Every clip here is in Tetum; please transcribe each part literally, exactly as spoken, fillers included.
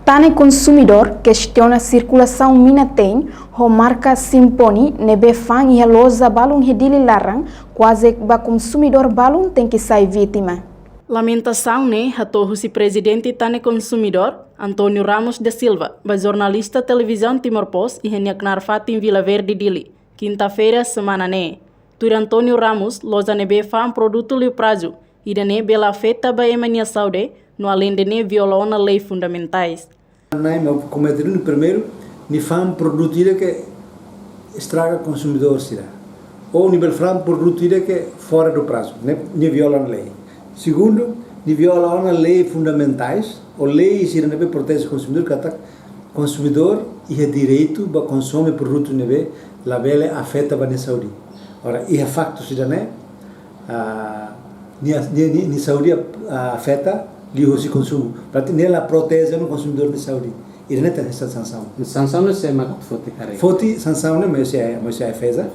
Tane konsumidór kestiona sirkulasaun mina-teen ho marka Symphony ne'ebé fa'an iha loja balun iha Dili laran, kuaze ba konsumidór balun tenke sai vítima. Lamentasaun ne'e hato'o husi Prezidente Tane Konsumidór, António Ramos da Silva, ba jornalista Televizaun Timor Post iha nia knaar fatin Vila Verde, Dili, kinta-feira semana ne'e. Tuir António Ramos, loja ne'ebé fa'an produtu liu prazu, ida-ne'e bele afeta ba ema nia saúde, no aleinde ne'e viola ona lei fundamentais. Ne'e mak komete duni, primeiru, nia fa'an produtu ida ke estraga konsumidór sira. Ou nia bele fa'an produtu ida ke fora do prazo, ne'e, nia viola ona lei. Segundu, nia viola ona lei fundamentais, ou lei sira ne'ebé proteje konsumidór, katak konsumidór iha direitu ba konsome produtu ne'ebé labele afeta ba nia saúde. Ora, iha faktu sira-ne'e, ah, nia, nia, nia, nia saúde, ah, afeta liuhosi konsumu. Berarti ne'e la proteje ona konsumidór nia saúde. Ida-ne'e tenke sansaun. Sansaun ne'e sé mak foti karik? Foti sansaun ne'e, mai husi, mai husi AIFAESA,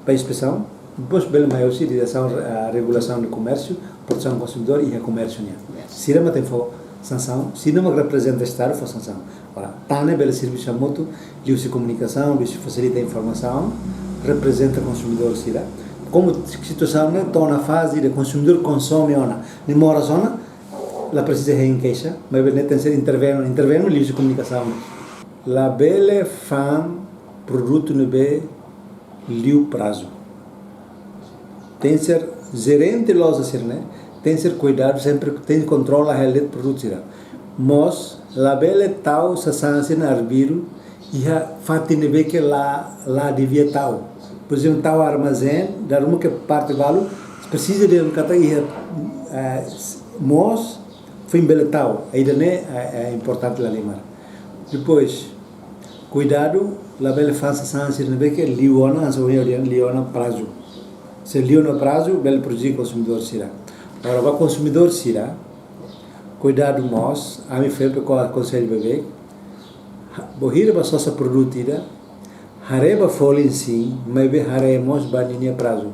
ba inspesaun. Depois bele mai husi Diresaun, ah, Regulasaun de Komérsiu, Protesaun Konsumidór iha komérsiu nian. Yes. Sira mak tenke fó sansaun, sira mak reprezenta Estadu fó sansaun. Ora, Tane bele servisu hamutuk, liuhusi komunikasaun, liuhusi fasilita informasaun, reprezenta konsumidór sira. Komu situasaun ne'e to'o ona faze ida konsumidór konsome ona, nia moras ona, la presiza hein keixa, maibé ne'e tenke ser intervenu, intervenu liuhusi komunikasaun. Labele fa'an produtu ne'ebé liu prazu. Tenke ser, jerente loja sira-ne'e tenke ser kuidadu, sempre tenke kontrola hela de'it produtu sira. Mós labele tau sasán sira-ne'e arbiru iha fatin ne'ebé ke la, la devia tau. Por ezemplu, tau armazén, dala ruma ke parte balu, presiza de um kata iha, eh, mós, foin bele tau, ida-ne'e, eh, eh, importante lahalimar. Depois, kuidadu, labele fa'an sasán sira ne'ebé ke liu ona, hanesan ohin ha'u dehan, liu ona prazu. Se liu ona prazu, bele prejudiku konsumidór sira. Ora, ba konsumidór sira, kuidadu mós, ami FENPE ko akonsellu beibeik, ha-, bainhira bá sosa produtu ida, haree ba folin sin, maibé haree mós ba ninia prazu.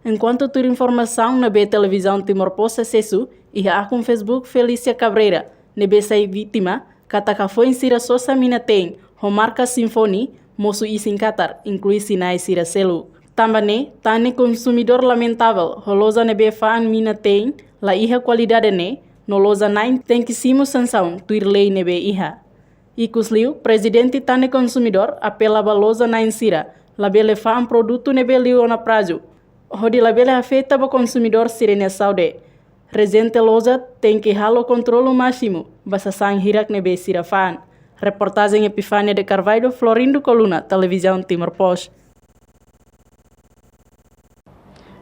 Enkuantu tuir informasaun ne'ebé Televizaun Timor Post asesu, iha akun Facebook Felícia Cabreira, ne'ebé sai vítima, katak hafoin sira sosa mina-teen ho marka Symphony, mosu isin katar, inklui sinais sira seluk. Tanba ne'e, Tane Konsumidór lamentavel ho loja ne'ebé fa'an mina-teen la iha kualidade ne'e, no loja na'in tenke simu sansaun tuir lei ne'ebé iha. Ikusliu, Prezidente Tane Konsumidór apela ba loja na'in sira, labele fa'an produtu ne'ebé liu ona prazu, hodi labele afeta ba konsumidór sira-nia saúde. Rejente loja tenke halo kontrolu másimu ba sasán hirak ne'ebé sira fa'an. Reportajen Epifania de Carvalho, Florindo Coluna, Televizaun Timor Post.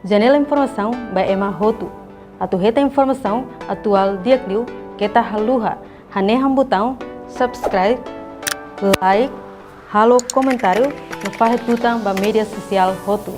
Janela informasaun ba ema hotu. Atu hetan informasaun atuál di'ak liu, keta haluha hanehan butaun subscribe, like, halo komentáriu no fahe tutan ba média sosiál hotu.